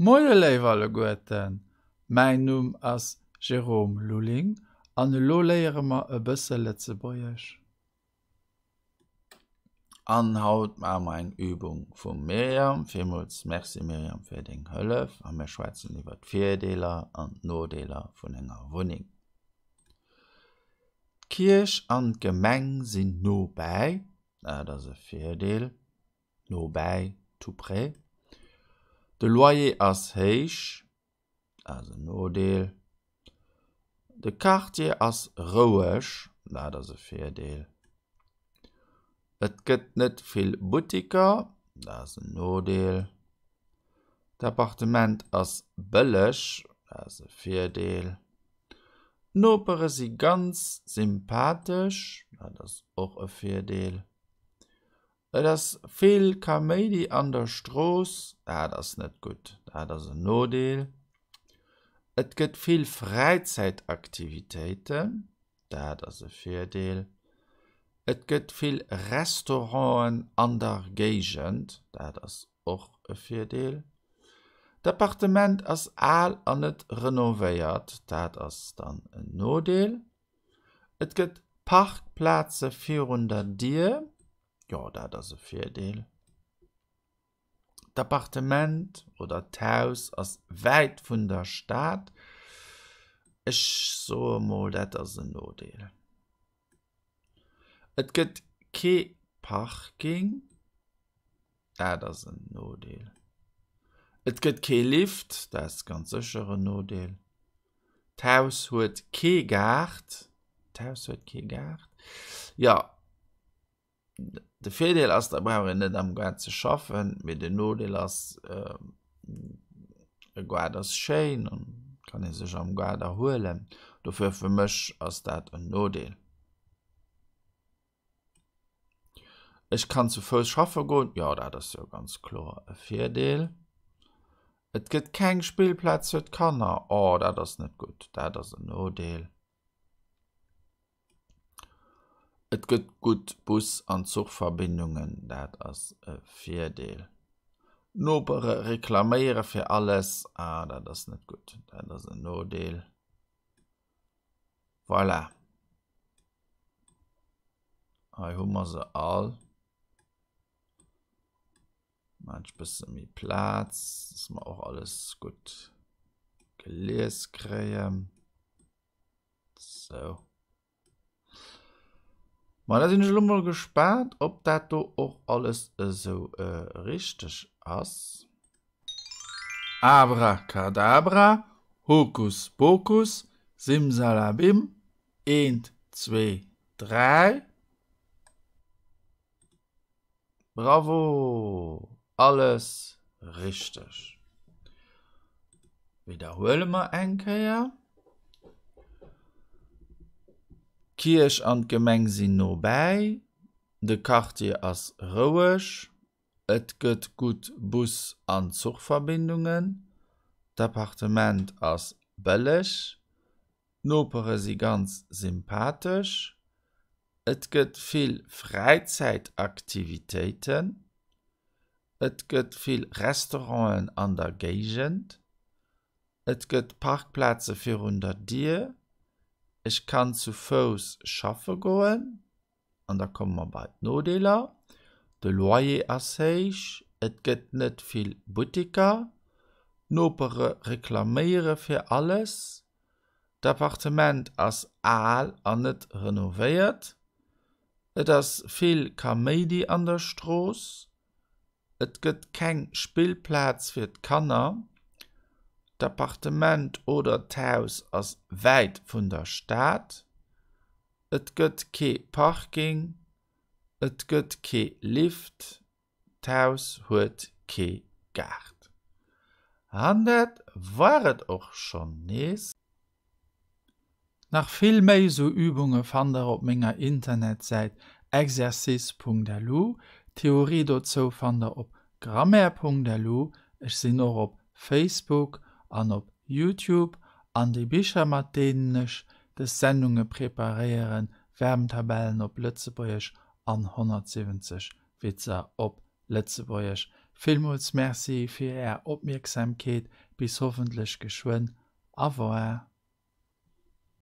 Moie léif alleguerten, mäin Numm ass Jérôme Lulling an elo léiere mer e bësse Lëtzebuergesch. An haut maache mer eng Übung vum Myriam. Villmools Merci Myriam fir deng Hëllef a mir schwätzen iwwer d'Virdeeler an d'Nodeeler vun enger Wunneng. D'Kierch an d'Gemeng sinn no bäi, dat ass e Virdeel. No bäi, tout près. De Loyer ass héich, dat ass en Nodeel. De Quartier ass roueg, dat ass e Virdeel. Et gëtt net vill Buttiker, dat ass en Nodeel. D'Appartement ass bëlleg, dat ass e Virdeel. D'Nopere si ganz sympathesch, dat ass och e Virdeel. Et ass vill Kaméidi an der Strooss, dat ass net gutt, dat ass en Nodeel. Et gëtt vill Fräizäitaktivitéiten, dat ass e Virdeel. Et gëtt vill Restauranten an der Géigend, dat ass och e Virdeel. D'Appartement ass al an net renovéiert, dat ass dann en Nodeel. Et gëtt Parkplaze virun der Dier, jo dat ass e Virdeel. D'Appartement oder d'Haus ass wäit vun der Stad, ech soe mol dat ass en Nodeel. Et gëtt kee Parking. Dat ass en Nodeel. Et gëtt kee Lift, dat ass ganz sécher en Nodeel. D'Haus huet kee Gaart. D'Haus huet kee Gaart. Jo, de Virdeel ass, da brauch een net am Gaart ze schaffen, mee den Nodeel ass, e Gaart ass schéin an kann ee sech am Gaart erhuelen. Dofir fir mech ass dat en Nodeel. Ech kann zu Fouss schaffe goen, jo dat ass jo ganz kloer e Virdeel. Et gëtt keng Spillplaz fir d'Kanner, oh dat ass net gutt, dat ass en Nodeel. Et gëtt gutt Bus an Zuchverbindungen, dat ass e Virdeel. D'Nopere reklaméiere fir alles, ah dat ass net gutt, dat ass en Nodeel. Voilà. Hei hu mer se all. Maan ech bësse méi Plaz, dass mer och alles gutt gelies kréien. Sou. Ma da sinn ech elo mol gespaant, ob dat do och alles esou richteg ass. Abracadabra, Hokus Pokus, Simsalabim, eent, zwee, dräi. Bravo! Alles richteg. Widderhuele mer eng Kéier. D'Kierch an d'Gemeng sinn nobäi. De Quartier ass roueg. Et gëtt gutt Bus an Zuchverbindungen, d'Appartement ass bëlleg, d'Nopere si ganz sympathesch, et gëtt vill Fräizäitaktivitéiten, et gëtt vill Restauranten an der Géigend, et gëtt Parkplaze virun der Dier, ech kann zu Fouss schaffe goen. An da komme mer bei d'Nodeeler, De Loyer ass héich, et gëtt net vill Butteker, d'Nopere reklaméiere fir alles, d'Appartement ass al an net renovéiert, et ass vill Kaméidi an der Strooss, et gëtt keng Spillplaz fir d'Kanner, d'Appartement oder d'Haus ass wäit vun der Stad. Et gëtt kee Parking, et gëtt kee Lift, d'Haus huet kee Gaart. An dat war et och schonn nees. Nach vill méi sou Übunge fannt der op menger Internetsäit exercice.lu. D'Theorie dozou fannt der op grammaire.lu. Ech sinn och op Facebook an op Youtube. An déi Bicher mat deenen ech Dës Sendunge preparéieren Verbntabellen op Lëtzebuergesch an 170 Witzer op Lëtzebuergesch. Villmools Merci fir Är Opmierksamkeet, bis hoffentlech geschwënn. Au revoir.